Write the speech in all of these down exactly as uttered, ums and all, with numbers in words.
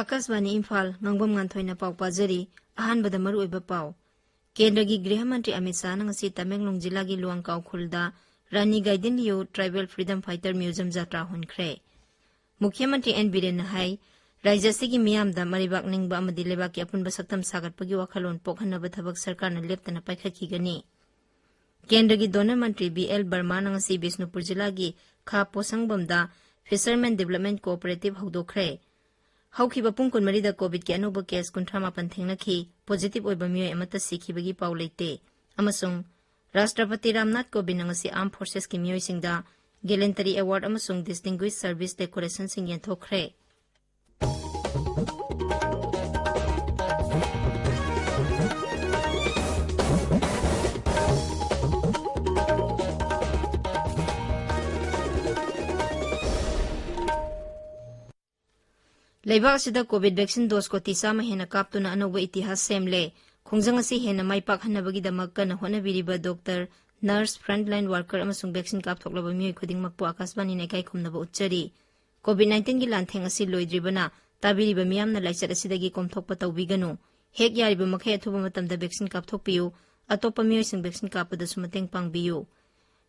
ꯑꯥꯀꯥꯁꯕꯥꯅꯤ ꯏꯝꯐꯥꯜ, ꯉꯥꯡꯕꯝ ꯉꯥꯟꯊꯣꯏꯅ ꯄꯥꯎ ꯄꯥꯖꯔꯤ꯫ ꯑꯍꯥꯟꯕꯗ ꯃꯔꯨꯑꯣꯏꯕ ꯄꯥꯎ꯫ ꯀꯦꯟꯗ꯭ꯔꯒꯤ ꯒ꯭ꯔꯤꯍ ꯃꯟꯇ꯭ꯔꯤ ꯑꯃꯤꯠ ꯁꯥꯍꯅ ꯉꯁꯤ ꯇꯃꯦꯡꯂꯣꯡ ꯖꯤꯂꯥꯒꯤ ꯂꯨꯋꯥꯡꯀꯥꯎ ꯈꯨꯜꯗ ꯔꯥꯅꯤ ꯒꯥꯏꯗꯤꯟꯂꯤꯌꯨ ꯇ꯭ꯔꯥꯏꯕꯦꯜ ꯐ꯭ꯔꯤꯗꯝ ꯐꯥꯏꯇꯔ ꯃ꯭ꯌꯨꯖꯤꯌꯝ ꯖꯥꯇ꯭ꯔꯥ ꯍꯣꯟꯈ꯭ꯔꯦ꯫ ꯃꯨꯈ꯭ꯌ ꯃꯟꯇ꯭ꯔꯤ ꯑꯦꯟ ꯕꯤꯔꯦꯟꯅ ꯍꯥꯏ, ꯔꯥꯖ꯭ꯌ ꯑꯁꯤꯒꯤ ꯃꯤꯌꯥꯝꯗ ꯃꯔꯩꯕꯥꯛ ꯅꯤꯡꯕ ꯑꯃꯗꯤ ꯂꯩꯕꯥꯛꯀꯤ ꯑꯄꯨꯟꯕ ꯁꯛꯇꯝ ꯁꯥꯒꯠꯄꯒꯤ ꯋꯥꯈꯜꯂꯣꯟ ꯄꯣꯛꯍꯟꯅꯕ ꯊꯕꯛ ꯁꯔꯀꯥꯔꯅ ꯂꯦꯞꯇꯅ ꯄꯥꯏꯈꯠꯈꯤꯒꯅꯤ꯫ ꯀꯦꯟꯗ꯭ꯔꯒꯤ ꯗꯣꯅꯔ ꯃꯟꯇ꯭ꯔꯤ ꯕꯤ ꯑꯦꯜ ꯕꯔꯃꯥꯅ ꯉꯁꯤ ꯕꯤꯁꯅꯨꯄꯨꯔ ꯖꯤꯂꯥꯒꯤ ꯈꯥ ꯄꯣꯁꯪꯕꯝꯗ ꯐꯤꯁꯔꯃꯦꯟ ꯗꯤꯕꯂꯞꯃꯦꯟ ꯀꯣꯑꯣꯄꯔꯦꯇꯤꯚ ꯍꯧꯗꯣꯛꯈ꯭ꯔꯦ꯫ ꯍꯧꯈꯤꯕ ꯄꯨꯡ ꯀꯨꯟꯃꯔꯤꯗ ꯀꯣꯚꯤꯗꯀꯤ ꯑꯅꯧꯕ ꯀꯦꯁ ꯀꯨꯟꯊ꯭ꯔꯥ ꯃꯥꯄꯟ ꯊꯦꯡꯅꯈꯤ꯫ ꯄꯣꯖꯤꯇꯤꯚ ꯑꯣꯏꯕ ꯃꯤꯑꯣꯏ ꯑꯃꯠꯇ ꯁꯤꯈꯤꯕꯒꯤ ꯄꯥꯎ ꯂꯩꯇꯦ꯫ ꯑꯃꯁꯨꯡ ꯔꯥꯁꯇ꯭ꯔꯄꯇꯤ ꯔꯥꯝꯅꯥꯊ ꯀꯣꯕꯤꯟꯗꯅ ꯉꯁꯤ ꯑꯥꯔꯝ ꯐꯣꯔꯁꯦꯁꯀꯤ ꯃꯤꯑꯣꯏꯁꯤꯡꯗ ꯒꯦꯂꯦꯟꯇꯔꯤ ꯑꯦꯋꯥꯔꯗ ꯑꯃꯁꯨꯡ ꯗꯤꯁꯇꯤꯡꯒ꯭ꯋꯤꯁ ꯁꯔꯚꯤꯁ ꯗꯦꯀꯣꯔꯦꯁꯟꯁꯤꯡ ꯌꯦꯟꯊꯣꯛꯈ꯭ꯔꯦ꯫ ꯂꯩꯕꯥꯛ ꯑꯁꯤꯗ ꯀꯣꯚꯤꯗ ꯚꯦꯛꯁꯤꯟ ꯗꯣꯁ ꯀꯣꯇꯤ ꯆꯥꯝꯃ ꯍꯦꯟꯅ ꯀꯥꯞꯇꯨꯅ ꯑꯅꯧꯕ ꯏꯇꯤꯍꯥꯁ ꯁꯦꯝꯂꯦ꯫ ꯈꯣꯡꯖꯪ ꯑꯁꯤ ꯍꯦꯟꯅ ꯃꯥꯏ ꯄꯥꯛꯍꯟꯅꯕꯒꯤꯗꯃꯛ ꯀꯟꯅ ꯍꯣꯠꯅꯕꯤꯔꯤꯕ ꯗꯣꯛꯇꯔ, ꯅꯔꯁ, ꯐ꯭ꯔꯟꯠꯂꯥꯏꯟ ꯋꯥꯔꯀꯔ ꯑꯃꯁꯨꯡ ꯚꯦꯛꯁꯤꯟ ꯀꯥꯞꯊꯣꯛꯂꯕ ꯃꯤꯑꯣꯏ ꯈꯨꯗꯤꯡꯃꯛꯄꯨ ꯑꯥꯀꯥꯁꯕꯥꯅꯤꯅ ꯏꯀꯥꯏ ꯈꯨꯝꯅꯕ ꯎꯠꯆꯔꯤ꯫ ꯀꯣꯚꯤꯗ ꯅꯥꯏꯟꯇꯤꯟꯒꯤ ꯂꯥꯟꯊꯦꯡ ꯑꯁꯤ ꯂꯣꯏꯗ꯭ꯔꯤꯕꯅ ꯇꯥꯕꯤꯔꯤꯕ ꯃꯤꯌꯥꯝꯅ ꯂꯥꯏꯆꯠ ꯑꯁꯤꯗꯒꯤ ꯀꯣꯝꯊꯣꯛꯄ ꯇꯧꯕꯤꯒꯅꯨ꯫ ꯍꯦꯛ ꯌꯥꯔꯤꯕ ꯃꯈꯩ ꯑꯊꯨꯕ ꯃꯇꯝꯗ ꯚꯦꯛꯁꯤꯟ ꯀꯥꯞꯊꯣꯛꯄꯤꯌꯨ꯫ ꯑꯇꯣꯞꯄ ꯃꯤꯑꯣꯏꯁꯤꯡ ꯚꯦꯛꯁꯤꯟ ꯀꯥꯞꯄꯗꯁꯨ ꯃꯇꯦꯡ ꯄꯥꯡꯕꯤꯌꯨ꯫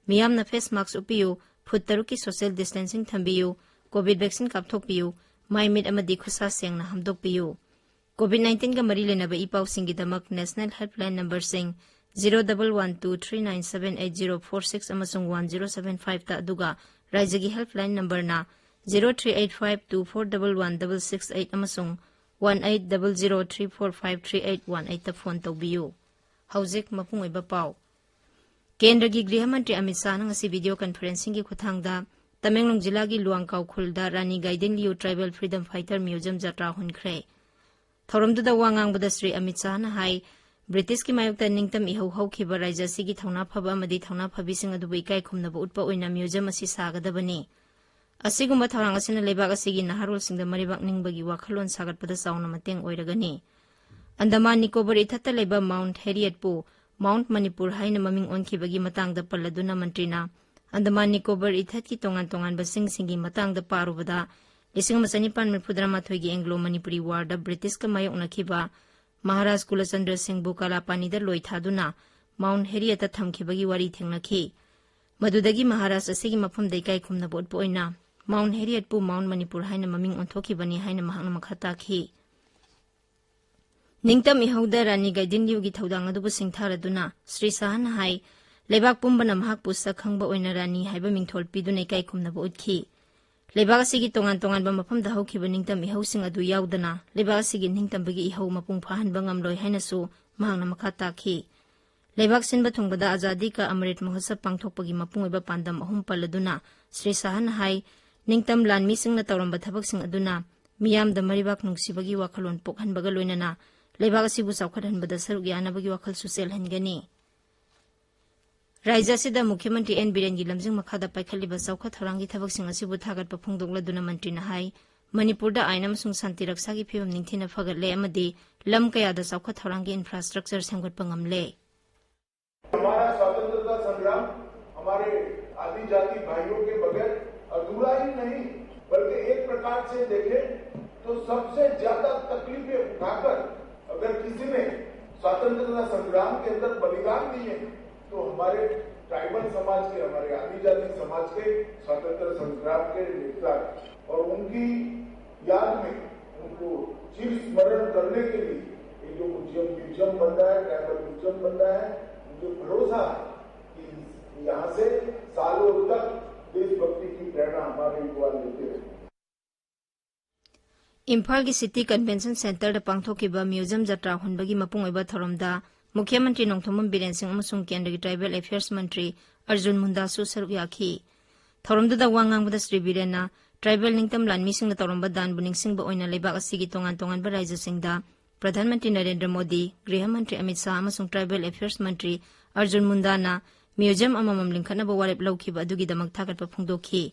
ꯃꯤꯌꯥꯝꯅ ꯐꯦꯁ ꯃꯥꯁꯛ ꯎꯞꯄꯤꯌꯨ, ꯐꯨꯠ ꯇꯔꯨꯛꯀꯤ ꯁꯣꯁꯤꯌꯦꯜ ꯗꯤꯁꯇꯦꯟꯁꯤꯡ ꯊꯝꯕꯤꯌꯨ, ꯀꯣꯚꯤꯗ ꯚꯦꯛꯁꯤꯟ ꯀꯥꯞꯊꯣꯛꯄꯤꯌꯨ, ꯃꯥꯏ ꯃꯤꯠ ꯑꯃꯗꯤ ꯈꯨꯠꯁꯥ ꯁꯦꯡꯅ ꯍꯥꯝꯗꯣꯛꯄꯤꯌꯨ꯫ ꯀꯣꯚꯤꯗ ꯅꯥꯏꯟꯇꯤꯟꯒ ꯃꯔꯤ ꯂꯩꯅꯕ ꯏ ꯄꯥꯎꯁꯤꯡꯒꯤꯗꯃꯛ ꯅꯦꯁꯅꯦꯜ ꯍꯦꯜꯞꯂꯥꯏꯟ ꯅꯝꯕꯔꯁꯤꯡ zero double one two three nine seven eight zero four six ꯑꯃꯁꯨꯡ ꯋꯥꯟ ꯖꯤꯔꯣ ꯁꯕꯦꯟ ꯐꯥꯏꯚꯇ, ꯑꯗꯨꯒ ꯔꯥꯏꯖ꯭ꯌꯒꯤ ꯍꯦꯜꯞꯂꯥꯏꯟ ꯅꯝꯕꯔꯅ zero three eight five two four double one double six eight ꯑꯃꯁꯨꯡ one eight double zero three four five three eight one ꯑꯩꯠꯇ phone ꯇꯧꯕꯤꯌꯨ꯫ ꯍꯧꯖꯤꯛ ꯃꯄꯨꯡ ꯑꯣꯏꯕ ꯄꯥꯎ꯫ ꯀꯦꯟꯗ꯭ꯔꯒꯤ ꯒ꯭ꯔꯤꯍ ꯃꯟꯇ꯭ꯔꯤ ꯑꯃꯤꯠ ꯁꯥꯍꯅ ꯉꯁꯤ ꯚꯤꯗꯤꯑꯣ ꯀꯟꯐꯔꯦꯟꯁꯤꯡꯒꯤ ꯈꯨꯠꯊꯥꯡꯗ ꯇꯃꯦꯡꯂꯣꯡ ꯖꯤꯂꯥꯒꯤ ꯂꯨꯋꯥꯡꯀꯥꯎ ꯈꯨꯜꯗ ꯔꯥꯅꯤ ꯒꯥꯏꯗꯤꯟꯂꯤꯌꯨ ꯇ꯭ꯔꯥꯏꯕꯦꯜ ꯐ꯭ꯔꯤꯗꯝ ꯐꯥꯏꯇꯔ ꯃ꯭ꯌꯨꯖꯤꯌꯝ ꯖꯇ꯭ꯔꯥ ꯍꯣꯟꯈ꯭ꯔꯦ꯫ ꯊꯧꯔꯝꯗꯨꯗ ꯋꯥ ꯉꯥꯡꯕꯗ ꯁ꯭ꯔꯤ ꯑꯃꯤꯠ ꯁꯥꯍꯅ ꯍꯥꯏ, ꯕ꯭ꯔꯤꯇꯤꯁꯀꯤ ꯃꯥꯌꯣꯛꯇ ꯅꯤꯡꯇꯝ ꯏꯍꯧ ꯍꯧꯈꯤꯕ ꯔꯥꯏꯖ꯭ꯌ ꯑꯁꯤꯒꯤ ꯊꯧꯅꯥ ꯐꯕ ꯑꯃꯗꯤ ꯊꯧꯅꯥ ꯐꯕꯤꯁꯤꯡ ꯑꯗꯨꯕꯨ ꯏꯀꯥꯏ ꯈꯨꯝꯅꯕ ꯎꯠꯄ ꯑꯣꯏꯅ ꯃ꯭ꯌꯨꯖꯤꯌꯝ ꯑꯁꯤ ꯁꯥꯒꯗꯕꯅꯤ꯫ ꯑꯁꯤꯒꯨꯝꯕ ꯊꯧꯔꯥꯡ ꯑꯁꯤꯅ ꯂꯩꯕꯥꯛ ꯑꯁꯤꯒꯤ ꯅꯍꯥꯔꯣꯜꯁꯤꯡꯗ ꯃꯔꯩꯕꯥꯛ ꯅꯤꯡꯕꯒꯤ ꯋꯥꯈꯜꯂꯣꯟ ꯁꯥꯒꯠꯄꯗ ꯆꯥꯎꯅ ꯃꯇꯦꯡ ꯑꯣꯏꯔꯒꯅꯤ꯫ ꯑꯟꯗꯃꯥꯟ ꯅꯤꯀꯣꯕꯔ ꯏꯊꯠꯇ ꯂꯩꯕ ꯃꯥꯎꯟꯠ ꯍꯦꯔꯤꯌꯠꯄꯨ ꯃꯥꯎꯟꯠ ꯃꯅꯤꯄꯨꯔ ꯍꯥꯏꯅ ꯃꯃꯤꯡ ꯑꯣꯟꯈꯤꯕꯒꯤ ꯃꯇꯥꯡꯗ ꯄꯜꯂꯗꯨꯅ ꯃꯟꯇ꯭ꯔꯤꯅ ꯑꯟꯗꯃꯥꯟ ꯅꯤꯀꯣꯕꯔ ꯏꯊꯠꯀꯤ ꯇꯣꯉꯥꯟ ꯇꯣꯉꯥꯟꯕ ꯆꯤꯡꯁꯤꯡꯒꯤ ꯃꯇꯥꯡꯗ ꯄꯥꯔꯨꯕꯗ ꯂꯤꯁꯤꯡ ꯑꯃ ꯆꯅꯤꯄꯥꯟ ꯃꯔꯤꯐꯨꯇꯔꯥꯃꯥꯊꯣꯏꯒꯤ ꯑꯦꯡꯒ꯭ꯂꯣ ꯃꯅꯤꯄꯨꯔꯤ ꯋꯥꯔꯗ ꯕ꯭ꯔꯤꯇꯤꯁꯀ ꯃꯥꯌꯣꯛꯅꯈꯤꯕ ꯃꯍꯥꯔꯥꯖ ꯀꯨꯂꯆꯟꯗ꯭ꯔ ꯁꯤꯡꯕꯨ ꯀꯂꯥꯄꯥꯅꯤꯗ ꯂꯣꯏ ꯊꯥꯗꯨꯅ ꯃꯥꯎꯟ ꯍꯦꯔꯤꯌꯠꯇ ꯊꯝꯈꯤꯕꯒꯤ ꯋꯥꯔꯤ ꯊꯦꯡꯅꯈꯤ꯫ ꯃꯗꯨꯗꯒꯤ ꯃꯍꯥꯔꯥꯖ ꯑꯁꯤꯒꯤ ꯃꯐꯝꯗ ꯏꯀꯥꯏ ꯈꯨꯝꯅꯕ ꯎꯠꯄ ꯑꯣꯏꯅ ꯃꯥꯎꯟ ꯍꯦꯔꯤꯌꯠꯄꯨ ꯃꯥꯎꯟ ꯃꯅꯤꯄꯨꯔ ꯍꯥꯏꯅ ꯃꯃꯤꯡ ꯑꯣꯟꯊꯣꯛꯈꯤꯕꯅꯤ ꯍꯥꯏꯅ ꯃꯍꯥꯛꯅ ꯃꯈꯥ ꯇꯥꯈꯤ꯫ ꯅꯤꯡꯇꯝ ꯏꯍꯧꯗ ꯔꯥꯅꯤ ꯒꯥꯏꯗꯤꯟ ꯂꯤꯌꯨꯒꯤ ꯊꯧꯗꯥꯡ ꯑꯗꯨꯕꯨ ꯁꯤꯡꯊꯥꯔꯗꯨꯅ ꯁ꯭ꯔꯤ ꯁꯥꯍꯅ ꯍꯥꯏ, ꯂꯩꯕꯥꯛ ꯄꯨꯝꯕꯅ ꯃꯍꯥꯛꯄꯨ ꯁꯛ ꯈꯪꯕ ꯑꯣꯏꯅ ꯔꯥꯅꯤ ꯍꯥꯏꯕ ꯃꯤꯡꯊꯣꯜ ꯄꯤꯗꯨꯅ ꯏꯀꯥꯏ ꯈꯨꯝꯅꯕ ꯎꯠꯈꯤ꯫ ꯂꯩꯕꯥꯛ ꯑꯁꯤꯒꯤ ꯇꯣꯉꯥꯟ ꯇꯣꯉꯥꯟꯕ ꯃꯐꯝꯗ ꯍꯧꯈꯤꯕ ꯅꯤꯡꯇꯝ ꯏꯍꯧꯁꯤꯡ ꯑꯗꯨ ꯌꯥꯎꯗꯅ ꯂꯩꯕꯥꯛ ꯑꯁꯤꯒꯤ ꯅꯤꯡꯇꯝꯕꯒꯤ ꯏꯍꯧ ꯃꯄꯨꯡ ꯐꯥꯍꯟꯕ ꯉꯝꯂꯣꯏ ꯍꯥꯏꯅꯁꯨ ꯃꯍꯥꯛꯅ ꯃꯈꯥ ꯇꯥꯈꯤ꯫ ꯂꯩꯕꯥꯛ ꯁꯤꯟꯕ ꯊꯨꯡꯕꯗ ꯑꯖꯥꯗꯤ ꯀꯥ ꯑꯃ꯭ꯔꯤꯠ ꯃꯍꯣꯠꯁꯕ ꯄꯥꯡꯊꯣꯛꯄꯒꯤ ꯃꯄꯨꯡ ꯑꯣꯏꯕ ꯄꯥꯟꯗꯝ ꯑꯍꯨꯝ ꯄꯜꯂꯗꯨꯅ ꯁ꯭ꯔꯤ ꯁꯥꯍꯅ ꯍꯥꯏ, ꯅꯤꯡꯇꯝ ꯂꯥꯟꯃꯤꯁꯤꯡꯅ ꯇꯧꯔꯝꯕ ꯊꯕꯛꯁꯤꯡ ꯑꯗꯨꯅ ꯃꯤꯌꯥꯝꯗ ꯃꯔꯩꯕꯥꯛ ꯅꯨꯡꯁꯤꯕꯒꯤ ꯋꯥꯈꯜꯂꯣꯟ ꯄꯣꯛꯍꯟꯕꯒ ꯂꯣꯏꯅꯅ ꯂꯩꯕꯥꯛ ꯑꯁꯤꯕꯨ ꯆꯥꯎꯈꯠꯍꯟꯕꯗ ꯁꯔꯨꯛ ꯌꯥꯅꯕꯒꯤ ꯋꯥꯈꯜꯁꯨ ꯆꯦꯜꯍꯟꯒꯅꯤ꯫ ꯔꯥꯖ꯭ꯌ ꯑꯁꯤꯗ ꯃꯨꯈ꯭ꯌ ꯃꯟꯇ꯭ꯔꯤ ꯑꯦꯟ ꯕꯤꯔꯦꯟꯒꯤ ꯂꯝꯖꯤꯡ ꯃꯈꯥꯗ ꯄꯥꯏꯈꯠꯂꯤꯕ ꯆꯥꯎꯈꯠ ꯊꯧꯔꯥꯡꯒꯤ ꯊꯕꯛꯁꯤꯡ ꯑꯁꯤꯕꯨ ꯊꯥꯒꯠꯄ ꯐꯣꯡꯗꯣꯛꯂꯗꯨꯅ ꯃꯟꯇ꯭ꯔꯤꯅ ꯍꯥꯏ, ꯃꯅꯤꯄꯨꯔꯗ ꯑꯥꯏꯟ ꯑꯃꯁꯨꯡ ꯁꯥꯟꯇꯤ ꯔꯛꯁꯥꯒꯤ ꯐꯤꯕꯝ ꯅꯤꯡꯊꯤꯅ ꯐꯒꯠꯂꯦ ꯑꯃꯗꯤ ꯂꯝ ꯀꯌꯥꯗ ꯆꯥꯎꯈꯠ ꯊꯧꯔꯥꯡꯒꯤ ꯏꯟꯐ꯭ꯔꯥꯁ꯭ꯇ꯭ꯔꯛꯆꯔ ꯁꯦꯝꯒꯠꯄ ꯉꯝꯂꯦ꯫ हमारा स्वतंत्रता संग्राम हमारे आदि जाति भाइयों के बगैर अधूरा ही नहीं, बल्कि एक प्रकार से देखें तो सबसे ज्यादा तकलीफें उठाकर अगर किसी ने स्वतंत्रता संग्राम के अंदर बलिदान दिए तो हमारे ट्राइबल समाज के, हमारे आदिजाति समाज के स्वतंत्र संग्राम के नेता, और उनकी याद में उनको चिर स्मरण करने के लिए ये जो म्यूजियम, म्यूजियम बन रहा है, ट्राइबल म्यूजियम बन रहा है, मुझे भरोसा है कि यहाँ से सालों तक देशभक्ति की प्रेरणा हमारे युवा लेते रहेंगे। ꯏꯝꯐꯥꯜꯒꯤ ꯁꯤꯇꯤ ꯀꯟꯚꯦꯟꯁꯟ ꯁꯦꯟꯇꯔꯗ ꯄꯥꯡꯊꯣꯛꯈꯤꯕ ꯃ꯭ꯌꯨꯖꯤꯌꯝ ꯖꯇ꯭ꯔꯥ ꯍꯨꯟꯕꯒꯤ ꯃꯄꯨꯡ ꯑꯣꯏꯕ ꯊꯧꯔꯝꯗ ꯃꯨꯈ꯭ꯌ ꯃꯟꯇ꯭ꯔꯤ ꯅꯣꯡꯊꯣꯝꯕꯝ ꯕꯤꯔꯦꯟ ꯁꯤꯡ ꯑꯃꯁꯨꯡ ꯀꯦꯟꯗ꯭ꯔꯒꯤ ꯇ꯭ꯔꯥꯏꯕꯦꯜ ꯑꯦꯐꯤꯌꯔꯁ ꯃꯟꯇ꯭ꯔꯤ ꯑꯔꯖꯨꯟ ꯃꯨꯟꯗꯥꯁꯨ ꯁꯔꯨꯛ ꯌꯥꯈꯤ꯫ ꯊꯧꯔꯝꯗꯨꯗ ꯋꯥ ꯉꯥꯡꯕꯗ ꯁ꯭ꯔꯤ ꯕꯤꯔꯦꯟꯅ ꯇ꯭ꯔꯥꯏꯕꯦꯜ ꯅꯤꯡꯇꯝ ꯂꯥꯟꯃꯤꯁꯤꯡꯅ ꯇꯧꯔꯝꯕ ꯗꯥꯟꯕꯨ ꯅꯤꯡꯁꯤꯡꯕ ꯑꯣꯏꯅ ꯂꯩꯕꯥꯛ ꯑꯁꯤꯒꯤ ꯇꯣꯉꯥꯟ ꯇꯣꯉꯥꯟꯕ ꯔꯥꯖ꯭ꯌꯁꯤꯡꯗ ꯄ꯭ꯔꯙꯥꯟ ꯃꯟꯇ꯭ꯔꯤ ꯅꯔꯦꯟꯗ꯭ꯔ ꯃꯣꯗꯤ, ꯒ꯭ꯔꯤꯍ ꯃꯟꯇ꯭ꯔꯤ ꯑꯃꯤꯠ ꯁꯥꯍ ꯑꯃꯁꯨꯡ ꯇ꯭ꯔꯥꯏꯕꯦꯜ ꯑꯦꯐꯤꯌꯔꯁ ꯃꯟꯇ꯭ꯔꯤ ꯑꯔꯖꯨꯟ ꯃꯨꯟꯗꯥꯅ ꯃ꯭ꯌꯨꯖꯤꯌꯝ ꯑꯃꯃꯝ ꯂꯤꯡꯈꯠꯅꯕ ꯋꯥꯔꯦꯞ ꯂꯧꯈꯤꯕ ꯑꯗꯨꯒꯤꯗꯃꯛ ꯊꯥꯒꯠꯄ ꯐꯣꯡꯗꯣꯛꯈꯤ꯫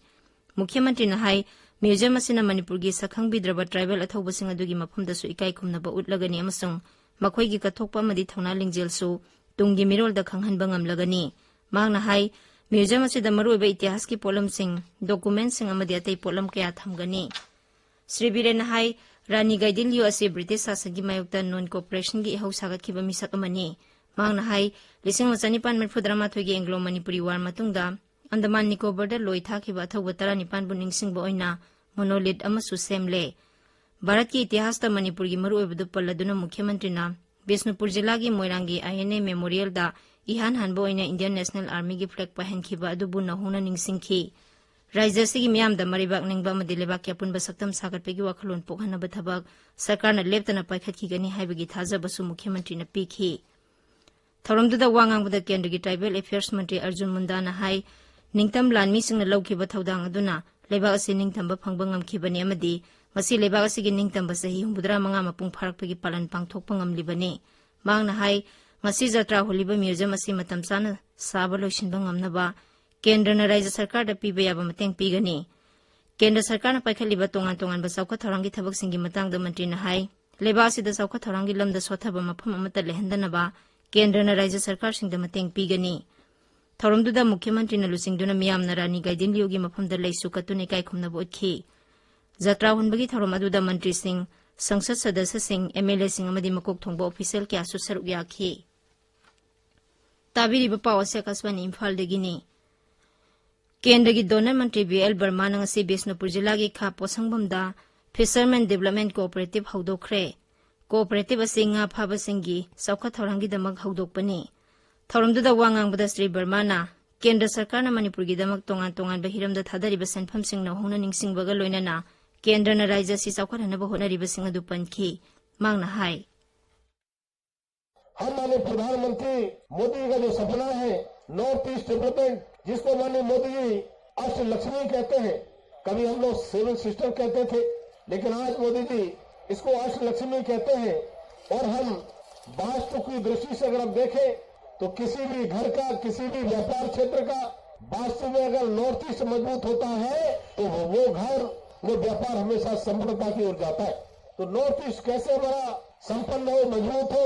ꯃꯨꯈ꯭ꯌ ꯃꯟꯇ꯭ꯔꯤꯅ ꯍꯥꯏ, ꯃ꯭ꯌꯨꯖꯤꯌꯝ ꯑꯁꯤꯅ ꯃꯅꯤꯄꯨꯔꯒꯤ ꯁꯛꯈꯪꯕꯤꯗ꯭ꯔꯕ ꯇ꯭ꯔꯥꯏꯕꯦꯜ ꯑꯊꯧꯕꯁꯤꯡ ꯑꯗꯨꯒꯤ ꯃꯐꯝꯗꯁꯨ ꯏꯀꯥꯏ ꯈꯨꯝꯅꯕ ꯎꯠꯂꯒꯅꯤ ꯑꯃꯁꯨꯡ ꯃꯈꯣꯏꯒꯤ ꯀꯠꯊꯣꯛꯄ ꯑꯃꯗꯤ ꯊꯧꯅꯥ ꯂꯤꯡꯖꯦꯜꯁꯨ ꯇꯨꯡꯒꯤ ꯃꯤꯔꯣꯜꯗ ꯈꯪꯍꯟꯕ ꯉꯝꯂꯒꯅꯤ꯫ ꯃꯍꯥꯛꯅ ꯍꯥꯏ, ꯃ꯭ꯌꯨꯖꯤꯌꯝ ꯑꯁꯤꯗ ꯃꯔꯨꯑꯣꯏꯕ ꯏꯇꯤꯍꯥꯁꯀꯤ ꯄꯣꯠꯂꯝꯁꯤꯡ, ꯗꯣꯀꯨꯃꯦꯟꯠꯁꯤꯡ ꯑꯃꯗꯤ ꯑꯇꯩ ꯄꯣꯠꯂꯝ ꯀꯌꯥ ꯊꯝꯒꯅꯤ꯫ ꯁ꯭ꯔꯤ ꯕꯤꯔꯦꯟꯅ ꯍꯥꯏ, ꯔꯥꯅꯤ ꯒꯥꯏꯗꯤꯟ ꯂꯤꯌꯨ ꯑꯁꯤ ꯕ꯭ꯔꯤꯇꯤꯁ ꯁꯥꯁꯟꯒꯤ ꯃꯥꯌꯣꯛꯇ ꯅꯣꯟ ꯀꯣꯑꯣꯄꯔꯦꯁꯟꯒꯤ ꯏꯍꯧ ꯁꯥꯒꯠꯈꯤꯕ ꯃꯤꯁꯛ ꯑꯃꯅꯤ꯫ ꯃꯍꯥꯛꯅ ꯍꯥꯏ, ꯂꯤꯁꯤꯡ ꯑꯃ ꯆꯅꯤꯄꯥꯟ ꯃꯔꯤꯐꯨ ꯇꯔꯥꯃꯥꯊꯣꯏꯒꯤ ꯑꯦꯡꯒ꯭ꯂꯣ ꯃꯅꯤꯄꯨꯔꯤ ꯋꯥꯔ ꯃꯇꯨꯡꯗ ꯑꯟꯗꯃꯥꯟ ꯅꯤꯀꯣꯕꯔꯗ ꯂꯣꯏ ꯊꯥꯈꯤꯕ ꯑꯊꯧꯕ ꯇꯔꯥꯅꯤꯄꯥꯟꯕꯨ ꯅꯤꯡꯁꯤꯡꯕ ꯑꯣꯏꯅ ꯃꯣꯅꯣꯂꯤꯠ ꯑꯃꯁꯨ ꯁꯦꯝꯂꯦ꯫ ꯚꯥꯔꯠꯀꯤ ꯏꯇꯤꯍꯥꯁꯇ ꯃꯅꯤꯄꯨꯔꯒꯤ ꯃꯔꯨꯑꯣꯏꯕꯗꯨ ꯄꯜꯂꯗꯨꯅ ꯃꯨꯈ꯭ꯌꯃꯟꯇ꯭ꯔꯤꯅ ꯕꯤꯁꯅꯨꯄꯨꯔ ꯖꯤꯂꯥꯒꯤ ꯃꯣꯏꯔꯥꯡꯒꯤ ꯑꯥꯏ ꯑꯦꯟ ꯑꯦ ꯃꯦꯃꯣꯔꯤꯌꯦꯜꯗ ꯏꯍꯥꯟ ꯍꯥꯟꯕ ꯑꯣꯏꯅ ꯏꯟꯗꯤꯌꯟ ꯅꯦꯁꯅꯦꯜ ꯑꯥꯔꯃꯤꯒꯤ ꯐ꯭ꯂꯦꯒ ꯄꯥꯏꯍꯟꯈꯤꯕ ꯑꯗꯨꯕꯨ ꯅꯧꯍꯧꯅ ꯅꯤꯡꯁꯤꯡꯈꯤ꯫ ꯔꯥꯏꯖ꯭ꯌ ꯑꯁꯤꯒꯤ ꯃꯤꯌꯥꯝꯗ ꯃꯔꯩꯕꯥꯛ ꯅꯤꯡꯕ ꯑꯃꯗꯤ ꯂꯩꯕꯥꯛꯀꯤ ꯑꯄꯨꯟꯕ ꯁꯛꯇꯝ ꯁꯥꯒꯠꯄꯒꯤ ꯋꯥꯈꯜꯂꯣꯟ ꯄꯣꯛꯍꯟꯅꯕ ꯊꯕꯛ ꯁꯔꯀꯥꯔꯅ ꯂꯦꯞꯇꯅ ꯄꯥꯏꯈꯠꯈꯤꯒꯅꯤ ꯍꯥꯏꯕꯒꯤ ꯊꯥꯖꯕꯁꯨ ꯃꯨꯈ꯭ꯌꯃꯟꯇ꯭ꯔꯤꯅ ꯄꯤꯈꯤ꯫ ꯊꯧꯔꯝꯗꯨꯗ ꯋꯥ ꯉꯥꯡꯕꯗ ꯀꯦꯟꯗ꯭ꯔꯒꯤ ꯇ꯭ꯔꯥꯏꯕꯦꯜ ꯑꯦꯐꯤꯌꯔꯁ ꯃꯟꯇ꯭ꯔꯤ ꯑꯔꯖꯨꯟ ꯃꯨꯟꯗꯥꯅ ꯍꯥꯏ, ꯅꯤꯡꯇꯝ ꯂꯥꯟꯃꯤꯁꯤꯡꯅ ꯂꯧꯈꯤꯕ ꯊꯧꯗꯥꯡ ꯑꯗꯨꯅ ꯂꯩꯕꯥꯛ ꯑꯁꯤ ꯅꯤꯡꯇꯝꯕ ꯐꯪꯕ ꯉꯝꯈꯤꯕꯅꯤ ꯑꯃꯗꯤ ꯉꯁꯤ ꯂꯩꯕꯥꯛ ꯑꯁꯤꯒꯤ ꯅꯤꯡꯇꯝꯕ ꯆꯍꯤ ꯍꯨꯝꯐꯨꯇꯔꯥ ꯃꯉꯥ ꯃꯄꯨꯡ ꯐꯥꯔꯛꯄꯒꯤ ꯄꯥꯂꯟ ꯄꯥꯡꯊꯣꯛꯄ ꯉꯝꯂꯤꯕꯅꯤ꯫ ꯃꯍꯥꯛꯅ ꯍꯥꯏ, ꯉꯁꯤ ꯖꯇ꯭ꯔꯥ ꯍꯣꯜꯂꯤꯕ ꯃ꯭ꯌꯨꯖꯤꯌꯝ ꯑꯁꯤ ꯃꯇꯝ ꯆꯥꯅ ꯁꯥꯕ ꯂꯣꯏꯁꯤꯟꯕ ꯉꯝꯅꯕ ꯀꯦꯟꯗ꯭ꯔꯅ ꯔꯥꯏꯖ꯭ꯌ ꯁꯔꯀꯥꯔꯗ ꯄꯤꯕ ꯌꯥꯕ ꯃꯇꯦꯡ ꯄꯤꯒꯅꯤ꯫ ꯀꯦꯟꯗ꯭ꯔ ꯁꯔꯀꯥꯔꯅ ꯄꯥꯏꯈꯠꯂꯤꯕ ꯇꯣꯉꯥꯟ ꯇꯣꯉꯥꯟꯕ ꯆꯥꯎꯈꯠ ꯊꯧꯔꯥꯡꯒꯤ ꯊꯕꯛꯁꯤꯡꯒꯤ ꯃꯇꯥꯡꯗ ꯃꯟꯇ꯭ꯔꯤꯅ ꯍꯥꯏ, ꯂꯩꯕꯥꯛ ꯑꯁꯤꯗ ꯆꯥꯎꯈꯠ ꯊꯧꯔꯥꯡꯒꯤ ꯂꯝꯗ ꯁꯣꯠꯊꯕ ꯃꯐꯝ ꯑꯃꯠꯇ ꯂꯩꯍꯟꯗꯅꯕ ꯀꯦꯟꯗ꯭ꯔꯅ ꯔꯥꯏꯖ꯭ꯌ ꯁꯔꯀꯥꯔꯁꯤꯡꯗ ꯃꯇꯦꯡ ꯄꯤꯒꯅꯤ꯫ ꯊꯧꯔꯝꯗꯨꯗ ꯃꯨꯈ꯭ꯌꯃꯟꯇ꯭ꯔꯤꯅ ꯂꯨꯆꯤꯡꯗꯨꯅ ꯃꯤꯌꯥꯝꯅ ꯔꯥꯅꯤ ꯒꯥꯏꯗꯤꯟ ꯂꯤꯌꯨꯒꯤ ꯃꯐꯝꯗ ꯂꯩꯁꯨ ꯀꯠꯇꯨꯅ ꯏꯀꯥꯏ ꯈꯨꯝꯅꯕ ꯎꯠꯈꯤ꯫ ꯖꯇ꯭ꯔꯥ ꯍꯨꯟꯕꯒꯤ ꯊꯧꯔꯝ ꯑꯗꯨꯗ ꯃꯟꯇ꯭ꯔꯤꯁꯤꯡ, ꯁꯪꯁꯗ ꯁꯗꯁ꯭ꯌꯁꯤꯡ, ꯑꯦꯝ ꯑꯦꯜ ꯑꯦꯁꯤꯡ ꯑꯃꯗꯤ ꯃꯀꯣꯛ ꯊꯣꯡꯕ ꯑꯣꯐꯤꯁꯤꯌꯦꯜ ꯀꯌꯥꯁꯨ ꯁꯔꯨꯛ ꯌꯥꯈꯤ꯫ ꯇꯥꯕꯤꯔꯤꯕ ꯄꯥꯎ ꯑꯁꯤ ꯑꯀꯥꯁꯕꯥꯅꯤ ꯏꯝꯐꯥꯜꯗꯒꯤꯅꯤ꯫ ꯀꯦꯟꯗ꯭ꯔꯒꯤ ꯗꯣꯅꯔ ꯃꯟꯇ꯭ꯔꯤ ꯕꯤ ꯑꯦꯜ ꯕꯔꯃꯥꯅ ꯉꯁꯤ ꯕꯤꯁꯅꯨꯄꯨꯔ ꯖꯤꯂꯥꯒꯤ ꯈꯥ ꯄꯣꯁꯪꯕꯝꯗ ꯐꯤꯁꯔꯃꯦꯟ ꯗꯤꯕꯂꯞꯃꯦꯟ ꯀꯣꯑꯣꯄꯔꯦꯇꯤꯚ ꯍꯧꯗꯣꯛꯈ꯭ꯔꯦ꯫ ꯀꯣꯑꯣꯄꯔꯦꯇꯤꯚ ꯑꯁꯤ ꯉꯥ ꯐꯥꯕꯁꯤꯡꯒꯤ ꯆꯥꯎꯈꯠ ꯊꯧꯔꯥꯡꯒꯤꯗꯃꯛ ꯍꯧꯗꯣꯛꯄꯅꯤ꯫ ꯊꯧꯔꯝꯗꯨꯗ ꯋꯥ ꯉꯥꯡꯕꯗ ꯁ꯭ꯔꯤ ꯕꯔꯃꯥꯅ ꯀꯦꯟꯗ꯭ꯔ ꯁꯔꯀꯥꯔꯅ ꯃꯅꯤꯄꯨꯔꯒꯤꯗꯃꯛ ꯇꯣꯉꯥꯟ ꯇꯣꯉꯥꯟꯕ ꯍꯤꯔꯝꯗ ꯊꯥꯗꯔꯤꯕ ꯁꯦꯟꯐꯝꯁꯤꯡ ꯅꯧꯍꯧꯅ ꯅꯤꯡꯁꯤꯡꯕꯒ ꯂꯣꯏꯅꯅ ꯀꯦꯟꯗ꯭ꯔꯅ ꯔꯥꯏꯖ꯭ꯌ ꯑꯁꯤ ꯆꯥꯎꯈꯠꯍꯟꯅꯕ ꯍꯣꯠꯅꯔꯤꯕꯁꯤꯡ ꯑꯗꯨ ꯄꯟꯈꯤ꯫ ꯃꯍꯥꯛꯅ ꯍꯥꯏ, हम माननीय प्रधानमंत्री मोदी का जो सपना है, नॉर्थ ईस्ट डेवलपमेंट, जिसको माननीय मोदी जी अष्ट लक्ष्मी कहते हैं, कभी हम लोग सेवन सिस्टर कहते थे, लेकिन आज मोदी जी इसको अष्ट लक्ष्मी कहते हैं। और हम वास्तु की दृष्टि से अगर हम देखें तो किसी भी घर का, किसी भी व्यापार क्षेत्र का वास्तु में अगर नॉर्थ ईस्ट मजबूत होता है तो वो, वो घर, वो व्यापार हमेशा सफलता की ओर जाता है। तो नॉर्थ ईस्ट कैसे हमारा संपन्न हो, मजबूत हो,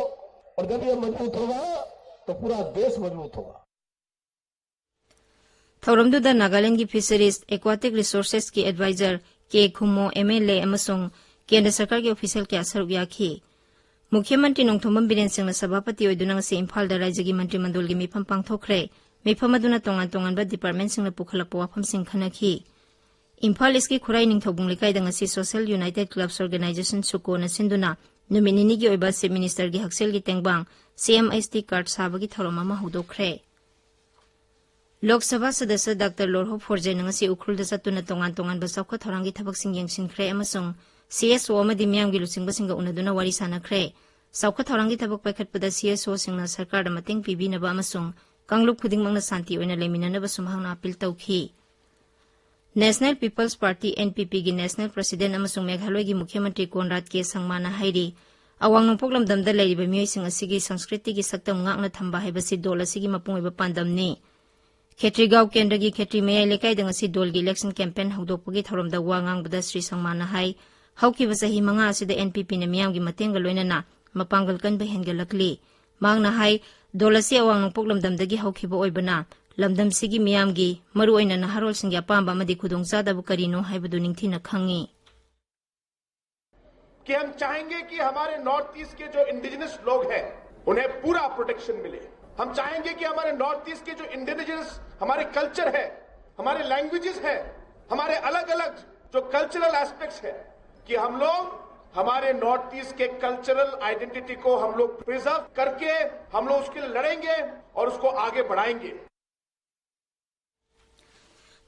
और जब ये मजबूत होगा तो पूरा देश मजबूत होगा। ꯊꯧꯔꯝꯗꯨꯗ ꯅꯥꯒꯥꯂꯦꯟꯗꯒꯤ ꯐꯤꯁꯔꯤꯁ ꯑꯦꯀ꯭ꯋꯥꯇꯤꯛ ꯔꯤꯁꯣꯔꯁꯦꯁꯀꯤ adviser K Khumo, M L A ꯑꯃꯁꯨꯡ ꯀꯦꯟꯗ꯭ꯔ ꯁꯔꯀꯥꯔꯒꯤ ꯑꯣꯐꯤꯁꯤꯌꯦꯜ ꯀꯌꯥ ꯁꯔꯨꯛ ꯌꯥꯈꯤ꯫ ꯃꯨꯈ꯭ꯌ ꯃꯟꯇ꯭ꯔꯤ ꯅꯣꯡꯊꯣꯝꯕꯝ ꯕꯤꯔꯦꯟ ꯁꯤꯡꯅ ꯁꯚꯥꯄꯇꯤ ꯑꯣꯏꯗꯨꯅ ꯉꯁꯤ ꯏꯝꯐꯥꯜꯗ ꯔꯥꯏꯖ꯭ꯌꯒꯤ ꯃꯟꯇ꯭ꯔꯤ ꯃꯟꯗꯜꯒꯤ ꯃꯤꯐꯝ ꯄꯥꯡꯊꯣꯛꯈ꯭ꯔꯦ꯫ ꯃꯤꯐꯝ ꯑꯗꯨꯅ ꯇꯣꯉꯥꯟ ꯇꯣꯉꯥꯟꯕ ꯗꯤꯄꯥꯔꯠꯃꯦꯟꯁꯤꯡꯅ ꯄꯨꯈꯠꯂꯛꯄ ꯋꯥꯐꯝꯁꯤꯡ ꯈꯟꯅꯈꯤ꯫ ꯏꯝꯐꯥꯜ ꯏꯁꯀꯤ ꯈꯨꯔꯥꯏ ꯅꯤꯡꯊꯧꯕꯨꯡ ꯂꯩꯀꯥꯏꯗ ꯉꯁꯤ ꯁꯣꯁꯤꯌꯦꯜ ꯌꯨꯅꯥꯏꯇꯦꯗ ꯀ꯭ꯂꯕꯁ ꯑꯣꯔꯒꯅꯥꯏꯖꯦꯁꯟ, ꯁꯨꯀꯣꯅ ꯁꯤꯟꯗꯨꯅ ꯅꯨꯃꯤꯠ ꯅꯤꯅꯤꯒꯤ ꯑꯣꯏꯕ ꯆꯤꯐ ꯃꯤꯅꯤꯁꯇꯔꯒꯤ ꯍꯛꯁꯦꯜꯒꯤ ꯇꯦꯡꯕꯥꯡ, ꯁꯤ ꯑꯦꯝ ꯑꯩꯆ ꯇꯤ ꯀꯥꯔꯗ ꯁꯥꯕꯒꯤ ꯊꯧꯔꯝ ꯑꯃ ꯍꯧꯗꯣꯛꯈ꯭ꯔꯦ꯫ ꯂꯣꯛ ꯁꯚꯥ ꯁꯗꯁ꯭ꯌ ꯗꯥꯛꯇꯔ ꯂꯣꯔꯍꯣ ꯐꯣꯔꯖꯦꯅ ꯉꯁꯤ ꯎꯈ꯭ꯔꯨꯜꯗ ꯆꯠꯇꯨꯅ ꯇꯣꯉꯥꯟ ꯇꯣꯉꯥꯟꯕ ꯆꯥꯎꯈꯠ ꯊꯧꯔꯥꯡꯒꯤ ꯊꯕꯛꯁꯤꯡ ꯌꯦꯡꯁꯤꯟꯈ꯭ꯔꯦ ꯑꯃꯁꯨꯡ ꯁꯤ ꯑꯦꯁ ꯑꯣ ꯑꯃꯗꯤ ꯃꯤꯌꯥꯝꯒꯤ ꯂꯨꯆꯤꯡꯕꯁꯤꯡꯒ ꯎꯅꯗꯨꯅ ꯋꯥꯔꯤ ꯁꯥꯟꯅꯈ꯭ꯔꯦ꯫ ꯆꯥꯎꯈꯠ ꯊꯧꯔꯥꯡꯒꯤ ꯊꯕꯛ ꯄꯥꯏꯈꯠꯄꯗ ꯁꯤ ꯑꯦꯁ ꯑꯣꯁꯤꯡꯅ ꯁꯔꯀꯥꯔꯗ ꯃꯇꯦꯡ ꯄꯤꯕꯤꯅꯕ ꯑꯃꯁꯨꯡ ꯀꯥꯡꯂꯨꯞ ꯈꯨꯗꯤꯡꯃꯛꯅ ꯁꯥꯟꯇꯤ ꯑꯣꯏꯅ ꯂꯩꯃꯤꯟꯅꯅꯕꯁꯨ ꯃꯍꯥꯛꯅ ꯑꯄꯤꯜ ꯇꯧꯈꯤ꯫ National People's Party, N P ꯄꯤꯒꯤ ꯅꯦꯁꯅꯦꯜ ꯄ꯭ꯔꯁꯤꯗꯦꯟ ꯑꯃꯁꯨꯡ ꯃꯦꯘꯥꯂꯣꯏꯒꯤ ꯃꯨꯈ꯭ꯌ ꯃꯟꯇ꯭ꯔꯤ ꯀꯣꯟꯔꯥꯗ ꯀꯦ ꯁꯪꯃꯥꯅ ꯍꯥꯏꯔꯤ, ꯑꯋꯥꯡ ꯅꯣꯡꯄꯣꯛ ꯂꯝꯗꯝꯗ ꯂꯩꯔꯤꯕ ꯃꯤꯑꯣꯏꯁꯤꯡ ꯑꯁꯤꯒꯤ ꯁꯪꯁꯀ꯭ꯔꯤꯇꯤꯒꯤ ꯁꯛꯇꯝ ꯉꯥꯛꯅ ꯊꯝꯕ ꯍꯥꯏꯕꯁꯤ ꯗꯣꯜ ꯑꯁꯤꯒꯤ ꯃꯄꯨꯡ ꯑꯣꯏꯕ ꯄꯥꯟꯗꯝꯅꯤ꯫ ꯈꯦꯇ꯭ꯔꯤꯒꯥꯎ ꯀꯦꯟꯗ꯭ꯔꯒꯤ ꯈꯦꯇ꯭ꯔꯤ ꯃꯌꯥꯏ ꯂꯩꯀꯥꯏꯗ ꯉꯁꯤ ꯗꯣꯜꯒꯤ ꯏꯂꯦꯛꯁꯟ ꯀꯦꯝꯄꯦꯟ ꯍꯧꯗꯣꯛꯄꯒꯤ ꯊꯧꯔꯝꯗ ꯋꯥ ꯉꯥꯡꯕꯗ ꯁ꯭ꯔꯤ ꯁꯪꯃꯥꯅ ꯍꯥꯏ, ꯍꯧꯈꯤꯕ ꯆꯍꯤ ꯃꯉꯥ ꯑꯁꯤꯗ ꯑꯦꯟ ꯄꯤ ꯄꯤꯅ ꯃꯤꯌꯥꯝꯒꯤ ꯃꯇꯦꯡꯒ ꯂꯣꯏꯅꯅ ꯃꯄꯥꯡꯒꯜ ꯀꯟꯕ ꯍꯦꯟꯒꯠꯂꯛꯂꯤ꯫ ꯃꯍꯥꯛꯅ ꯍꯥꯏ, ꯗꯣꯜ ꯑꯁꯤ ꯑꯋꯥꯡ ꯅꯣꯡꯄꯣꯛ ꯂꯝꯗꯝꯗꯒꯤ ꯍꯧꯈꯤꯕ ꯑꯣꯏꯕꯅ ꯂꯝꯗꯝꯁꯤꯒꯤ ꯃꯤꯌꯥꯝꯒꯤ, ꯃꯔꯨꯑꯣꯏꯅ ꯅꯍꯥꯔꯣꯜꯁꯤꯡꯒꯤ ꯑꯄꯥꯝꯕ ꯑꯃꯗꯤ ꯈꯨꯗꯣꯡꯆꯥꯗꯕ ꯀꯔꯤꯅꯣ ꯍꯥꯏꯕꯗꯨ ꯅꯤꯡꯊꯤꯅ ꯈꯪꯏ꯫ कि हम चाहेंगे कि हमारे नॉर्थ ईस्ट के जो इंडिजिनस लोग हैं, उन्हें पूरा प्रोटेक्शन मिले। हम चाहेंगे कि हमारे नॉर्थ ईस्ट के जो इंडिजिनस हमारे कल्चर है, हमारे लैंग्वेजेस हैं, हमारे अलग अलग जो कल्चरल एस्पेक्ट्स हैं, कि हम लोग हमारे नॉर्थ ईस्ट के कल्चरल आइडेंटिटी को हम लोग प्रिजर्व करके हम लोग उसके लिए लड़ेंगे और उसको आगे बढ़ाएंगे।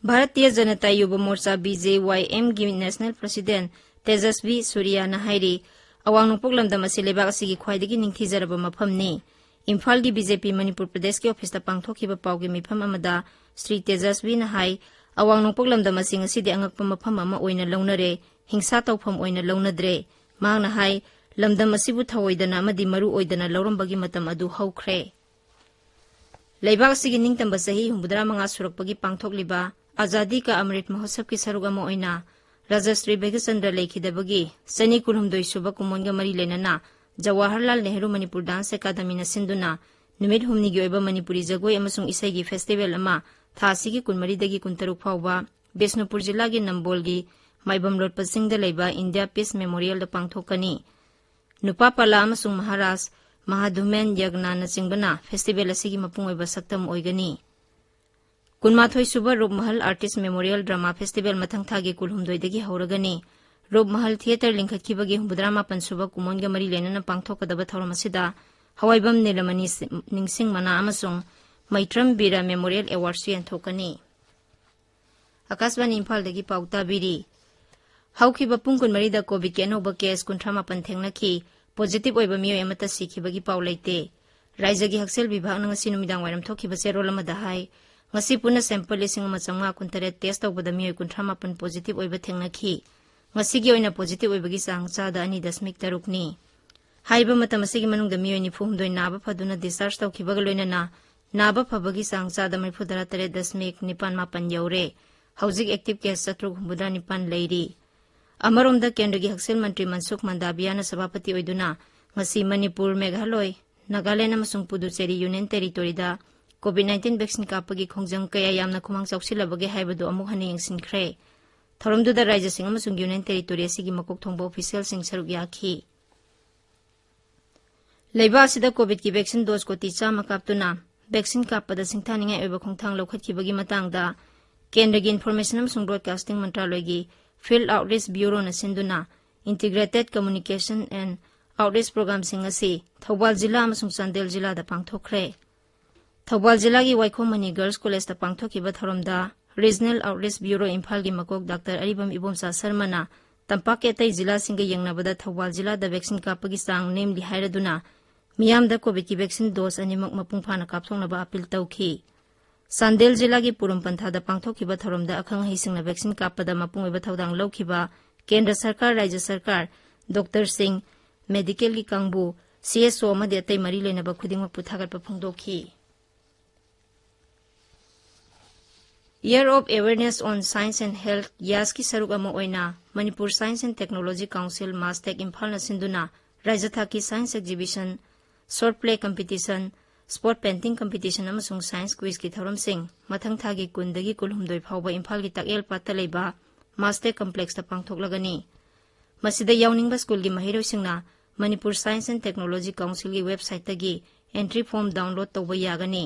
ꯚꯥꯔꯇꯤꯌ ꯖꯅꯇꯥ ꯌꯨꯕ ꯃꯣꯔꯆꯥ, ꯕꯤ ꯖꯦ ꯋꯥꯏ ꯑꯦꯝꯒꯤ ꯅꯦꯁꯅꯦꯜ ꯄ꯭ꯔꯁꯤꯗꯦꯟ ꯇꯦꯖꯁꯕꯤ ꯁꯨꯔꯤꯌꯥꯅ ꯍꯥꯏꯔꯤ, ꯑꯋꯥꯡ ꯅꯣꯡꯄꯣꯛ ꯂꯝꯗꯝ ꯑꯁꯤ ꯂꯩꯕꯥꯛ ꯑꯁꯤꯒꯤ ꯈ꯭ꯋꯥꯏꯗꯒꯤ ꯅꯤꯡꯊꯤꯖꯔꯕ ꯃꯐꯝꯅꯤ꯫ ꯏꯝꯐꯥꯜꯒꯤ ꯕꯤ ꯖꯦ ꯄꯤ ꯃꯅꯤꯄꯨꯔ ꯄ꯭ꯔꯗꯦꯁꯀꯤ ꯑꯣꯐꯤꯁꯇ ꯄꯥꯡꯊꯣꯛꯈꯤꯕ ꯄꯥꯎꯒꯤ ꯃꯤꯐꯝ ꯑꯃꯗ ꯁ꯭ꯔꯤ ꯇꯦꯖꯁꯕꯤꯅ ꯍꯥꯏ, ꯑꯋꯥꯡ ꯅꯣꯡꯄꯣꯛ ꯂꯝꯗꯝ ꯑꯁꯤ ꯉꯁꯤꯗꯤ ꯑꯉꯛꯄ ꯃꯐꯝ ꯑꯃ ꯑꯣꯏꯅ ꯂꯧꯅꯔꯦ, ꯍꯤꯡꯁꯥ ꯇꯧꯐꯝ ꯑꯣꯏꯅ ꯂꯧꯅꯗ꯭ꯔꯦ꯫ ꯃꯍꯥꯛꯅ ꯍꯥꯏ, ꯂꯝꯗꯝ ꯑꯁꯤꯕꯨ ꯊꯧꯑꯣꯏꯗꯅ ꯑꯃꯗꯤ ꯃꯔꯨ ꯑꯣꯏꯗꯅ ꯂꯧꯔꯝꯕꯒꯤ ꯃꯇꯝ ꯑꯗꯨ ꯍꯧꯈ꯭ꯔꯦ꯫ ꯂꯩꯕꯥꯛ ꯑꯁꯤꯒꯤ ꯅꯤꯡꯇꯝꯕ ꯆꯍꯤ ꯍꯨꯝꯐꯨꯇꯔꯥ ꯃꯉꯥ ꯁꯨꯔꯛꯄꯒꯤ ꯄꯥꯡꯊꯣꯛꯂꯤꯕ ꯑꯖꯥꯗꯤ ꯀꯥ ꯑꯃ꯭ꯔꯤꯠ ꯃꯍꯣꯠꯁꯕꯀꯤ ꯁꯔꯨꯛ ꯑꯃ ꯑꯣꯏꯅ ꯔꯥꯖꯁ꯭ꯔꯤ ꯚꯦꯒꯆꯟꯗ꯭ꯔ ꯂꯩꯈꯤꯗꯕꯒꯤ ꯆꯅꯤ ꯀꯨꯟꯍꯨꯝꯗꯣꯏ ꯁꯨꯕ ꯀꯨꯝꯑꯣꯟꯒ ꯃꯔꯤ ꯂꯩꯅꯅ ꯖꯋꯥꯍꯔꯂꯥꯜ ꯅꯦꯍꯔꯨ ꯃꯅꯤꯄꯨꯔ ꯗꯥꯟꯁ ꯑꯦꯀꯥꯗꯃꯤꯅ ꯁꯤꯟꯗꯨꯅ ꯅꯨꯃꯤꯠ ꯍꯨꯝꯅꯤꯒꯤ ꯑꯣꯏꯕ ꯃꯅꯤꯄꯨꯔꯤ ꯖꯒꯣꯏ ꯑꯃꯁꯨꯡ ꯏꯁꯩꯒꯤ ꯐꯦꯁꯇꯤꯚꯦꯜ ꯑꯃ ꯊꯥ ꯑꯁꯤꯒꯤ ꯀꯨꯟꯃꯔꯤꯗꯒꯤ ꯀꯨꯟꯇꯔꯨꯛ ꯐꯥꯎꯕ ꯕꯤꯁꯅꯨꯄꯨꯔ ꯖꯤꯂꯥꯒꯤ ꯅꯝꯕꯣꯜꯒꯤ ꯃꯥꯏꯕꯝ ꯂꯣꯠꯄ ꯆꯤꯡꯗ ꯂꯩꯕ ꯏꯟꯗꯤꯌꯥ ꯄꯤꯁ ꯃꯦꯃꯣꯔꯤꯌꯦꯜꯗ ꯄꯥꯡꯊꯣꯛꯀꯅꯤ꯫ ꯅꯨꯄꯥ ꯄꯥꯂꯥ ꯑꯃꯁꯨꯡ ꯃꯍꯥꯔꯥꯖ ꯃꯍꯥꯗꯨꯃꯦꯟ ꯌꯒꯅꯥꯅꯆꯤꯡꯕꯅ ꯐꯦꯁꯇꯤꯚꯦꯜ ꯑꯁꯤꯒꯤ ꯃꯄꯨꯡ ꯑꯣꯏꯕ ꯁꯛꯇꯝ ꯑꯣꯏꯒꯅꯤ꯫ ꯀꯨꯟꯃꯥꯊꯣꯏ ꯁꯨꯕ ꯔꯨꯞꯃꯍꯜ ꯑꯥꯔꯇꯤꯁ ꯃꯦꯃꯣꯔꯤꯌꯦꯜ ꯗ꯭ꯔꯃꯥ ꯐꯦꯁꯇꯤꯚꯦꯜ ꯃꯊꯪ ꯊꯥꯒꯤ ꯀꯨꯟꯍꯨꯝꯗꯣꯏꯗꯒꯤ ꯍꯧꯔꯒꯅꯤ꯫ ꯔꯨꯞꯃꯍꯜ ꯊꯤꯌꯦꯇꯔ ꯂꯤꯡꯈꯠꯈꯤꯕꯒꯤ ꯍꯨꯝꯐꯨꯇꯔꯥ ꯃꯥꯄꯟ ꯁꯨꯕ ꯀꯨꯝꯑꯣꯟꯒ ꯃꯔꯤ ꯂꯩꯅꯅ ꯄꯥꯡꯊꯣꯛꯀꯗꯕ ꯊꯧꯔꯝ ꯑꯁꯤꯗ ꯍꯋꯥꯏꯕꯝ ꯅꯤꯂꯃꯅꯤ ꯅꯤꯡꯁꯤꯡ ꯃꯅꯥ ꯑꯃꯁꯨꯡ ꯃꯩꯇ꯭ꯔꯝ ꯕꯤꯔ ꯃꯦꯃꯣꯔꯤꯌꯦꯜ ꯑꯦꯋꯥꯔꯗꯁꯨ ꯌꯦꯟꯊꯣꯛꯀꯅꯤ꯫ ꯑꯀꯥꯁꯕꯥꯅꯤ ꯏꯝꯐꯥꯜꯗꯒꯤ ꯄꯥꯎ ꯇꯥꯕꯤꯔꯤ꯫ ꯍꯧꯈꯤꯕ ꯄꯨꯡ ꯀꯨꯟꯃꯔꯤꯗ ꯀꯣꯚꯤꯗꯀꯤ ꯑꯅꯧꯕ ꯀꯦꯁ ꯀꯨꯟꯊ꯭ꯔꯥ ꯃꯥꯄꯟ ꯊꯦꯡꯅꯈꯤ꯫ ꯄꯣꯖꯤꯇꯤꯚ ꯑꯣꯏꯕ ꯃꯤꯑꯣꯏ ꯑꯃꯠꯇ ꯁꯤꯈꯤꯕꯒꯤ ꯄꯥꯎ ꯂꯩꯇꯦ꯫ ꯔꯥꯏꯖ꯭ꯌꯒꯤ ꯍꯛꯁꯦꯜ ꯕꯤꯚꯥꯒꯅ ꯉꯁꯤ ꯅꯨꯃꯤꯗꯥꯡ ꯋꯥꯏꯔꯝ ꯊꯣꯛꯈꯤꯕ ꯆꯦꯔꯣꯜ ꯑꯃꯗ ꯍꯥꯏ, ꯉꯁꯤ ꯄꯨꯟꯅ ꯁꯦꯝꯄꯜ ꯂꯤꯁꯤꯡ ꯑꯃ ꯆꯥꯝꯃꯉꯥ ꯀꯨꯟꯇꯔꯦꯠ ꯇꯦꯁ ꯇꯧꯕꯗ ꯃꯤꯑꯣꯏ ꯀꯨꯟꯊ꯭ꯔꯥ ꯃꯥꯄꯟ ꯄꯣꯖꯤꯇꯤꯚ ꯑꯣꯏꯕ ꯊꯦꯡꯅꯈꯤ꯫ ꯉꯁꯤꯒꯤ ꯑꯣꯏꯅ ꯄꯣꯖꯤꯇꯤꯚ ꯑꯣꯏꯕꯒꯤ ꯆꯥꯡ ꯆꯥꯗ ꯑꯅꯤ ꯗꯁꯃꯤꯛ ꯇꯔꯨꯛꯅꯤ꯫ ꯍꯥꯏꯔꯤꯕ ꯃꯇꯝ ꯑꯁꯤꯒꯤ ꯃꯅꯨꯡꯗ ꯃꯤꯑꯣꯏ ꯅꯤꯐꯨ ꯍꯨꯝꯗꯣꯏ ꯅꯥꯕ ꯐꯗꯨꯅ ꯗꯤꯁꯆꯥꯔꯖ ꯇꯧꯈꯤꯕꯒ ꯂꯣꯏꯅꯅ ꯅꯥꯕ ꯐꯕꯒꯤ ꯆꯥꯡ ꯆꯥꯗ ꯃꯔꯤꯐꯨꯇꯔꯥ ꯇꯔꯦꯠ ꯗꯁꯃꯤꯛ ꯅꯤꯄꯥꯟ ꯃꯥꯄꯟ ꯌꯧꯔꯦ꯫ ꯍꯧꯖꯤꯛ ꯑꯦꯛꯇꯤꯚ ꯀꯦꯁ ꯆꯥꯇ꯭ꯔꯨꯛ ꯍꯨꯝꯐꯨꯇꯔꯥ ꯅꯤꯄꯥꯟ ꯂꯩꯔꯤ꯫ ꯑꯃꯔꯣꯝꯗ, ꯀꯦꯟꯗ꯭ꯔꯒꯤ ꯍꯛꯁꯦꯜ ꯃꯟꯇ꯭ꯔꯤ ꯃꯟꯁꯨꯈ ꯃꯟꯗꯥꯕꯤꯌꯥꯅ ꯁꯚꯥꯄꯇꯤ ꯑꯣꯏꯗꯨꯅ ꯉꯁꯤ ꯃꯅꯤꯄꯨꯔ, ꯃꯦꯘꯥꯂꯣꯏ, ꯅꯥꯒꯥꯂꯦꯟ ꯑꯃꯁꯨꯡ ꯄꯨꯗꯨꯆꯦꯔꯤ ꯌꯨꯅꯤꯌꯟ ꯇꯦꯔꯤꯇꯣꯔꯤꯗ ꯀꯣꯚꯤꯗ ꯅꯥꯏꯟꯇꯤꯟ ꯚꯦꯛꯁꯤꯟ ꯀꯥꯞꯄꯒꯤ ꯈꯣꯡꯖꯪ ꯀꯌꯥ ꯌꯥꯝꯅ ꯈꯨꯃꯥꯡ ꯆꯥꯎꯁꯤꯜꯂꯕꯒꯦ ꯍꯥꯏꯕꯗꯨ ꯑꯃꯨꯛ ꯍꯟꯅ ꯌꯦꯡꯁꯤꯟꯈ꯭ꯔꯦ꯫ ꯊꯧꯔꯝꯗꯨꯗ ꯔꯥꯏꯖ꯭ꯌꯁꯤꯡ ꯑꯃꯁꯨꯡ ꯌꯨꯅꯤꯌꯟ ꯇꯦꯔꯤꯇꯣꯔꯤ ꯑꯁꯤꯒꯤ ꯃꯀꯣꯛ ꯊꯣꯡꯕ ꯑꯣꯐꯤꯁꯤꯌꯦꯜꯁꯤꯡ ꯁꯔꯨꯛ ꯌꯥꯈꯤ꯫ ꯂꯩꯕꯥꯛ ꯑꯁꯤꯗ ꯀꯣꯚꯤꯗꯀꯤ ꯚꯦꯛꯁꯤꯟ ꯗꯣꯁ ꯀꯣꯇꯤ ꯆꯥꯝꯃ ꯀꯥꯞꯇꯨꯅ ꯚꯦꯛꯁꯤꯟ ꯀꯥꯞꯄꯗ ꯁꯤꯡꯊꯥꯅꯤꯡꯉꯥꯏ ꯑꯣꯏꯕ ꯈꯣꯡꯊꯥꯡ ꯂꯧꯈꯠꯈꯤꯕꯒꯤ ꯃꯇꯥꯡꯗ ꯀꯦꯟꯗ꯭ꯔꯒꯤ ꯏꯟꯐꯣꯔꯃꯦꯁꯟ ꯑꯃꯁꯨꯡ ꯕ꯭ꯔꯣꯗꯀꯥꯁꯇꯤꯡ ꯃꯟꯇ꯭ꯔꯥꯂꯣꯏꯒꯤ ꯐꯤꯜꯗ ꯑꯥꯎꯠꯔꯤꯆ ꯕ꯭ꯌꯨꯔꯣꯅ ꯁꯤꯟꯗꯨꯅ Integrated Communication and Outreach Programꯁꯤꯡ ꯑꯁꯤ ꯊꯧꯕꯥꯜ ꯖꯤꯂꯥ ꯑꯃꯁꯨꯡ ꯆꯥꯟꯗꯦꯜ ꯖꯤꯂꯥꯗ ꯄꯥꯡꯊꯣꯛꯈ꯭ꯔꯦ꯫ ꯊꯧꯕꯥꯜ ꯖꯤꯂꯥꯒꯤ ꯋꯥꯏꯈꯣꯝ ꯃꯅꯤ ꯒꯔꯜꯁ ꯀꯣꯂꯦꯖꯇ ꯄꯥꯡꯊꯣꯛꯈꯤꯕ ꯊꯧꯔꯝꯗ ꯔꯤꯖꯅꯦꯜ ꯑꯥꯎꯠꯔꯤꯆ ꯕ꯭ꯌꯨꯔꯣ ꯏꯝꯐꯥꯜꯒꯤ ꯃꯀꯣꯛ ꯗꯥꯛꯇꯔ ꯑꯔꯤꯕꯝ ꯏꯕꯣꯝꯆꯥ ꯁꯔꯃꯅ ꯇꯝꯄꯥꯛꯀꯤ ꯑꯇꯩ ꯖꯤꯂꯥꯁꯤꯡꯒ ꯌꯦꯡꯅꯕꯗ ꯊꯧꯕꯥꯜ ꯖꯤꯂꯥꯗ ꯚꯦꯛꯁꯤꯟ ꯀꯥꯞꯄꯒꯤ ꯆꯥꯡ ꯅꯦꯝꯂꯤ ꯍꯥꯏꯔꯗꯨꯅ ꯃꯤꯌꯥꯝꯗ ꯀꯣꯚꯤꯗꯀꯤ ꯚꯦꯛꯁꯤꯟ ꯗꯣꯁ ꯑꯅꯤꯃꯛ ꯃꯄꯨꯡ ꯐꯥꯅ ꯀꯥꯞꯊꯣꯛꯅꯕ ꯑꯄꯤꯜ ꯇꯧꯈꯤ꯫ ꯆꯥꯟꯗꯦꯜ ꯖꯤꯂꯥꯒꯤ ꯄꯨꯔꯝ ꯄꯟꯊꯥꯗ ꯄꯥꯡꯊꯣꯛꯈꯤꯕ ꯊꯧꯔꯝꯗ ꯑꯈꯪ ꯑꯍꯩꯁꯤꯡꯅ ꯚꯦꯛꯁꯤꯟ ꯀꯥꯞꯄꯗ ꯃꯄꯨꯡ ꯑꯣꯏꯕ ꯊꯧꯗꯥꯡ ꯂꯧꯈꯤꯕ ꯀꯦꯟꯗ꯭ꯔ ꯁꯔꯀꯥꯔ, ꯔꯥꯖ꯭ꯌ ꯁꯔꯀꯥꯔ, ꯗꯣꯛꯇꯔꯁꯤꯡ, ꯃꯦꯗꯤꯀꯦꯜꯒꯤ ꯀꯥꯡꯕꯨ, ꯁꯤ ꯑꯦꯁ ꯑꯣ ꯑꯃꯗꯤ ꯑꯇꯩ ꯃꯔꯤ ꯂꯩꯅꯕ ꯈꯨꯗꯤꯡꯃꯛꯄꯨ ꯊꯥꯒꯠꯄ ꯐꯣꯡꯗꯣꯛꯈꯤ꯫ Year of Awareness on Science and Health, ꯌꯥꯁꯀꯤ ꯁꯔꯨꯛ ꯑꯃ ꯑꯣꯏꯅ Manipur Science and Technology Council, Mastek, ꯏꯝꯐꯥꯜꯅ ꯁꯤꯟꯗꯨꯅ ꯔꯥꯖ꯭ꯌ ꯊꯥꯛꯀꯤ science exhibition, short play competition, spot painting competition ꯑꯃꯁꯨꯡ ꯁꯥꯏꯟꯁ ꯀ꯭ꯋꯤꯖꯀꯤ ꯊꯧꯔꯝꯁꯤꯡ ꯃꯊꯪ ꯊꯥꯒꯤ ꯀꯨꯟꯗꯒꯤ ꯀꯨꯟꯍꯨꯝꯗꯣꯏ ꯐꯥꯎꯕ ꯏꯝꯐꯥꯜꯒꯤ ꯇꯥꯛꯌꯦꯜ ꯄꯥꯠꯇ ꯂꯩꯕ ꯃꯥꯁꯇꯦꯛ ꯀꯝꯄ꯭ꯂꯦꯛꯁꯇ ꯄꯥꯡꯊꯣꯛꯂꯒꯅꯤ꯫ ꯃꯁꯤꯗ ꯌꯥꯎꯅꯤꯡꯕ ꯁ꯭ꯀꯨꯜꯒꯤ ꯃꯍꯩꯔꯣꯏꯁꯤꯡꯅ ꯃꯅꯤꯄꯨꯔ ꯁꯥꯏꯟꯁ ꯑꯦꯟ ꯇꯦꯛꯅꯣꯂꯣꯖꯤ ꯀꯥꯎꯟꯁꯤꯜꯒꯤ ꯋꯦꯕꯁꯥꯏꯠꯇꯒꯤ ꯑꯦꯟꯇ꯭ꯔꯤ ꯐꯣꯔꯝ ꯗꯥꯎꯟꯂꯣꯗ ꯇꯧꯕ ꯌꯥꯒꯅꯤ꯫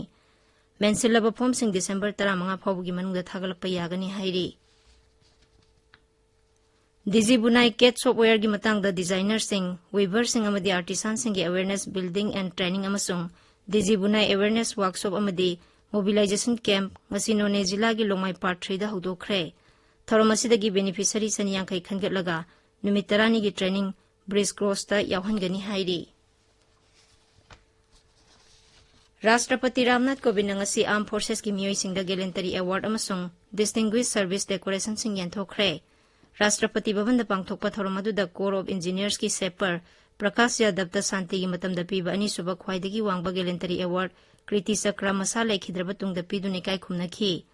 ꯃꯦꯟꯁꯤꯜꯂꯕ ꯐꯣꯔꯝꯁꯤꯡ ꯗꯤꯁꯦꯝꯕꯔ ꯇꯔꯥꯃꯉꯥ ꯐꯥꯎꯕꯒꯤ ꯃꯅꯨꯡꯗ ꯊꯥꯒꯠꯂꯛꯄ ꯌꯥꯒꯅꯤ ꯍꯥꯏꯔꯤ꯫ ꯗꯤꯖꯤ ꯕꯨꯅꯥꯏ ꯀꯦꯠ ꯁꯣꯞꯋꯦꯌꯔꯒꯤ ꯃꯇꯥꯡꯗ ꯗꯤꯖꯥꯏꯅꯔꯁꯤꯡ, ꯋꯤꯚꯔꯁꯤꯡ ꯑꯃꯗꯤ ꯑꯥꯔꯇꯤꯁꯥꯟꯁꯤꯡꯒꯤ ꯑꯦꯋꯦꯔꯅꯦꯁ ꯕꯤꯜꯗꯤꯡ ꯑꯦꯟ ꯇ꯭ꯔꯦꯅꯤꯡ ꯑꯃꯁꯨꯡ ꯗꯤꯖꯤ ꯕꯨꯅꯥꯏ ꯑꯦꯋꯦꯔꯅꯦꯁ ꯋꯥꯔꯛꯁꯣꯞ ꯑꯃꯗꯤ ꯃꯣꯕꯤꯂꯥꯏꯖꯦꯁꯟ ꯀꯦꯝꯞ ꯉꯁꯤ ꯅꯣꯅꯦ ꯖꯤꯂꯥꯒꯤ ꯂꯣꯡꯃꯥꯏ ꯄꯥꯔꯠ ꯊ꯭ꯔꯤꯗ ꯍꯧꯗꯣꯛꯈ꯭ꯔꯦ꯫ ꯊꯧꯔꯝ ꯑꯁꯤꯗꯒꯤ ꯕꯦꯅꯤꯐꯤꯁꯔꯤ ꯆꯅꯤꯌꯥꯡꯈꯩ ꯈꯟꯒꯠꯂꯒ ꯅꯨꯃꯤꯠ ꯇꯔꯥꯅꯤꯒꯤ ꯇ꯭ꯔꯦꯅꯤꯡ ꯕ꯭ꯔꯤꯖ ꯀ꯭ꯔꯣꯁꯇ ꯌꯥꯎꯍꯟꯒꯅꯤ ꯍꯥꯏꯔꯤ꯫ ꯔꯥꯁꯇ꯭ꯔꯄꯇꯤ ꯔꯥꯝꯅꯥꯊ ꯀꯣꯕꯤꯟꯗꯅ ꯉꯁꯤ ꯑꯥꯔꯝ ꯐꯣꯔꯁꯦꯁꯀꯤ ꯃꯤꯑꯣꯏꯁꯤꯡꯗ ꯒꯦꯂꯦꯟꯇꯔꯤ ꯑꯦꯋꯥꯔꯗ ꯑꯃꯁꯨꯡ ꯗꯤꯁꯇꯤꯡꯒ꯭ꯋꯤꯁ ꯁꯔꯚꯤꯁ ꯗꯦꯀꯣꯔꯦꯁꯟꯁꯤꯡ ꯌꯦꯟꯊꯣꯛꯈ꯭ꯔꯦ꯫ ꯔꯥꯁꯇ꯭ꯔꯄꯇꯤ ꯚꯕꯟꯗ ꯄꯥꯡꯊꯣꯛꯄ ꯊꯧꯔꯝ ꯑꯗꯨꯗ ꯀꯣꯔ ꯑꯣꯐ ꯏꯟꯖꯤꯅꯤꯌꯔꯁꯀꯤ ꯁꯦꯄꯔ ꯄ꯭ꯔꯀꯥꯁ ꯌꯥꯗꯕꯇ ꯁꯥꯟꯇꯤꯒꯤ ꯃꯇꯝꯗ ꯄꯤꯕ ꯑꯅꯤꯁꯨꯕ ꯈ꯭ꯋꯥꯏꯗꯒꯤ ꯋꯥꯡꯕ ꯒꯦꯂꯦꯟꯇꯔꯤ ꯑꯦꯋꯥꯔꯗ ꯀ꯭ꯔꯤꯇꯤ ꯆꯀ꯭ꯔ ꯃꯁꯥ ꯂꯩꯈꯤꯗ꯭ꯔꯕ ꯇꯨꯡꯗ ꯄꯤꯗꯨꯅ ꯏꯀꯥꯏ ꯈꯨꯝꯅꯈꯤ꯫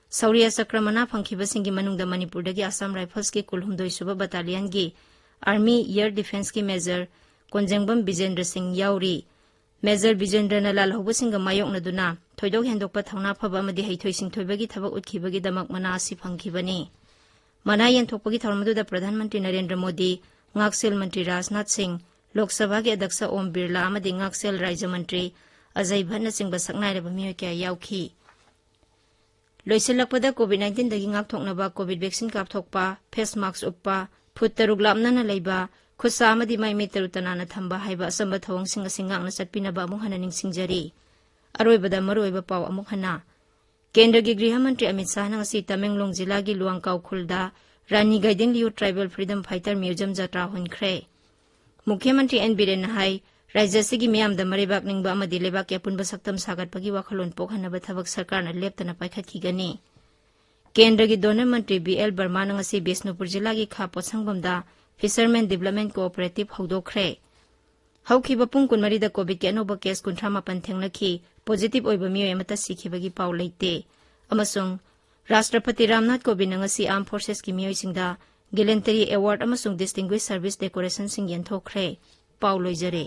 ꯁꯧꯔꯤꯌꯥ ꯆꯀ꯭ꯔ ꯃꯅꯥ ꯐꯪꯈꯤꯕꯁꯤꯡꯒꯤ ꯃꯅꯨꯡꯗ ꯃꯅꯤꯄꯨꯔꯗꯒꯤ ꯑꯁꯥꯝ ꯔꯥꯏꯐꯜꯁꯀꯤ ꯀꯨꯟꯍꯨꯝꯗꯣꯏ ꯁꯨꯕ ꯕꯠꯇꯥꯂꯤꯌꯟꯒꯤ ꯑꯥꯔꯃꯤ ꯑꯦꯌꯔ ꯗꯤꯐꯦꯟꯁꯀꯤ ꯃꯦꯖꯔ ꯀꯣꯟꯖꯦꯡꯕꯝ ꯕꯤꯖꯦꯟꯗ꯭ꯔ ꯁꯤꯡ ꯌꯥꯎꯔꯤ꯫ ꯃꯦꯖꯔ ꯕꯤꯖꯦꯟꯗ꯭ꯔꯅ ꯂꯥꯜꯍꯧꯕꯁꯤꯡꯒ ꯃꯥꯌꯣꯛꯅꯗꯨꯅ ꯊꯣꯏꯗꯣꯛ ꯍꯦꯟꯗꯣꯛꯄ ꯊꯧꯅꯥ ꯐꯕ ꯑꯃꯗꯤ ꯍꯩꯊꯣꯏ ꯁꯤꯡꯊꯣꯏꯕꯒꯤ ꯊꯕꯛ ꯎꯠꯈꯤꯕꯒꯤꯗꯃꯛ ꯃꯅꯥ ꯑꯁꯤ ꯐꯪꯈꯤꯕꯅꯤ꯫ ꯃꯅꯥ ꯌꯦꯟꯊꯣꯛꯄꯒꯤ ꯊꯧꯔꯝ ꯑꯗꯨꯗ ꯄ꯭ꯔꯙꯥꯟ ꯃꯟꯇ꯭ꯔꯤ ꯅꯔꯦꯟꯗ꯭ꯔ ꯃꯣꯗꯤ, ꯉꯥꯛꯁꯦꯜ ꯃꯟꯇ꯭ꯔꯤ ꯔꯥꯖꯅꯥꯊ ꯁꯤꯡ, ꯂꯣꯛ ꯁꯚꯥꯒꯤ ꯑꯗ꯭ꯌꯛꯁ ꯑꯣꯝ ꯕꯤꯔꯂꯥ ꯑꯃꯗꯤ ꯉꯥꯛꯁꯦꯜ ꯔꯥꯖ꯭ꯌ ꯃꯟꯇ꯭ꯔꯤ ꯑꯖꯌ ꯚꯠꯅꯆꯤꯡꯕ ꯁꯛꯅꯥꯏꯔꯕ ꯃꯤꯑꯣꯏ ꯀꯌꯥ ꯌꯥꯎꯈꯤ꯫ ꯂꯣꯏꯁꯤꯜꯂꯛꯄꯗ ꯀꯣꯚꯤꯗ ꯅꯥꯏꯟꯇꯤꯟꯗꯒꯤ ꯉꯥꯛꯊꯣꯛꯅꯕ ꯀꯣꯚꯤꯗ ꯚꯦꯛꯁꯤꯟ ꯀꯥꯞꯊꯣꯛꯄ, ꯐꯦꯁ ꯃꯥꯛꯁ ꯎꯞꯄ, ꯐꯨꯠ ꯇꯔꯨꯛ ꯂꯥꯞꯅꯅ ꯂꯩꯕ, ꯈꯨꯠꯁꯥ ꯑꯃꯗꯤ ꯃꯥꯏ ꯃꯤꯠ ꯇꯔꯨ ꯇꯅꯥꯟꯅ ꯊꯝꯕ ꯍꯥꯏꯕ ꯑꯆꯝꯕ ꯊꯧꯑꯣꯡꯁꯤꯡ ꯑꯁꯤ ꯉꯥꯛꯅ ꯆꯠꯄꯤꯅꯕ ꯑꯃꯨꯛ ꯍꯟꯅ ꯅꯤꯡꯁꯤꯡꯖꯔꯤ꯫ ꯑꯔꯣꯏꯕꯗ ꯃꯔꯨꯑꯣꯏꯕ ꯄꯥꯎ ꯑꯃꯨꯛ ꯍꯟꯅ꯫ ꯀꯦꯟꯗ꯭ꯔꯒꯤ ꯒ꯭ꯔꯤꯍ ꯃꯟꯇ꯭ꯔꯤ ꯑꯃꯤꯠ ꯁꯥꯍꯅ ꯉꯁꯤ ꯇꯃꯦꯡꯂꯣꯡ ꯖꯤꯂꯥꯒꯤ ꯂꯨꯋꯥꯡꯀꯥꯎ ꯈꯨꯜꯗ ꯔꯥꯅꯤ ꯒꯥꯏꯗꯤꯟ ꯂꯤꯌꯨ ꯇ꯭ꯔꯥꯏꯕꯦꯜ ꯐ꯭ꯔꯤꯗꯝ ꯐꯥꯏꯇꯔ ꯃ꯭ꯌꯨꯖꯤꯌꯝ ꯖꯇ꯭ꯔꯥ ꯍꯣꯟꯈ꯭ꯔꯦ꯫ ꯃꯨꯈ꯭ꯌ ꯃꯟꯇ꯭ꯔꯤ ꯑꯦꯟ ꯕꯤꯔꯦꯟꯅ ꯍꯥꯏ, ꯔꯥꯖ꯭ꯌ ꯑꯁꯤꯒꯤ ꯃꯤꯌꯥꯝꯗ ꯃꯔꯩꯕꯥꯛ ꯅꯤꯡꯕ ꯑꯃꯗꯤ ꯂꯩꯕꯥꯛꯀꯤ ꯑꯄꯨꯟꯕ ꯁꯛꯇꯝ ꯁꯥꯒꯠꯄꯒꯤ ꯋꯥꯈꯜꯂꯣꯟ ꯄꯣꯛꯍꯟꯅꯕ ꯊꯕꯛ ꯁꯔꯀꯥꯔꯅ ꯂꯦꯞꯇꯅ ꯄꯥꯏꯈꯠꯈꯤꯒꯅꯤ꯫ ꯀꯦꯟꯗ꯭ꯔꯒꯤ ꯗꯣꯅꯔ ꯃꯟꯇ꯭ꯔꯤ ꯕꯤ ꯑꯦꯜ ꯕꯔꯃꯥꯅ ꯉꯁꯤ ꯕꯤꯁꯅꯨꯄꯨꯔ ꯖꯤꯂꯥꯒꯤ ꯈꯥ ꯄꯣꯠꯁꯪꯕꯝꯗ ꯐꯤꯁꯔꯃꯦꯟ ꯗꯤꯕꯂꯞꯃꯦꯟ ꯀꯣꯑꯣꯄꯔꯦꯇꯤꯚ ꯍꯧꯗꯣꯛꯈ꯭ꯔꯦ꯫ ꯍꯧꯈꯤꯕ ꯄꯨꯡ ꯀꯨꯟꯃꯔꯤꯗ ꯀꯣꯚꯤꯗꯀꯤ ꯑꯅꯧꯕ ꯀꯦꯁ ꯀꯨꯟꯊ꯭ꯔꯥ ꯃꯥꯄꯟ ꯊꯦꯡꯅꯈꯤ꯫ ꯄꯣꯖꯤꯇꯤꯚ ꯑꯣꯏꯕ ꯃꯤꯑꯣꯏ ꯑꯃꯠꯇ ꯁꯤꯈꯤꯕꯒꯤ ꯄꯥꯎ ꯂꯩꯇꯦ꯫ ꯑꯃꯁꯨꯡ ꯔꯥꯁꯇ꯭ꯔꯄꯇꯤ ꯔꯥꯝꯅꯥꯊ ꯀꯣꯕꯤꯟꯗꯅ ꯉꯁꯤ ꯑꯥꯔꯝ ꯐꯣꯔꯁꯦꯁꯀꯤ ꯃꯤꯑꯣꯏꯁꯤꯡꯗ ꯒꯦꯂꯦꯟꯇꯔꯤ ꯑꯦꯋꯥꯔꯗ ꯑꯃꯁꯨꯡ ꯗꯤꯁꯇꯤꯡꯒ꯭ꯋꯤꯁ ꯁꯔꯚꯤꯁ ꯗꯦꯀꯣꯔꯦꯁꯟꯁꯤꯡ ꯌꯦꯟꯊꯣꯛꯈ꯭ꯔꯦ꯫ ꯄꯥꯎ ꯂꯣꯏꯖꯔꯦ꯫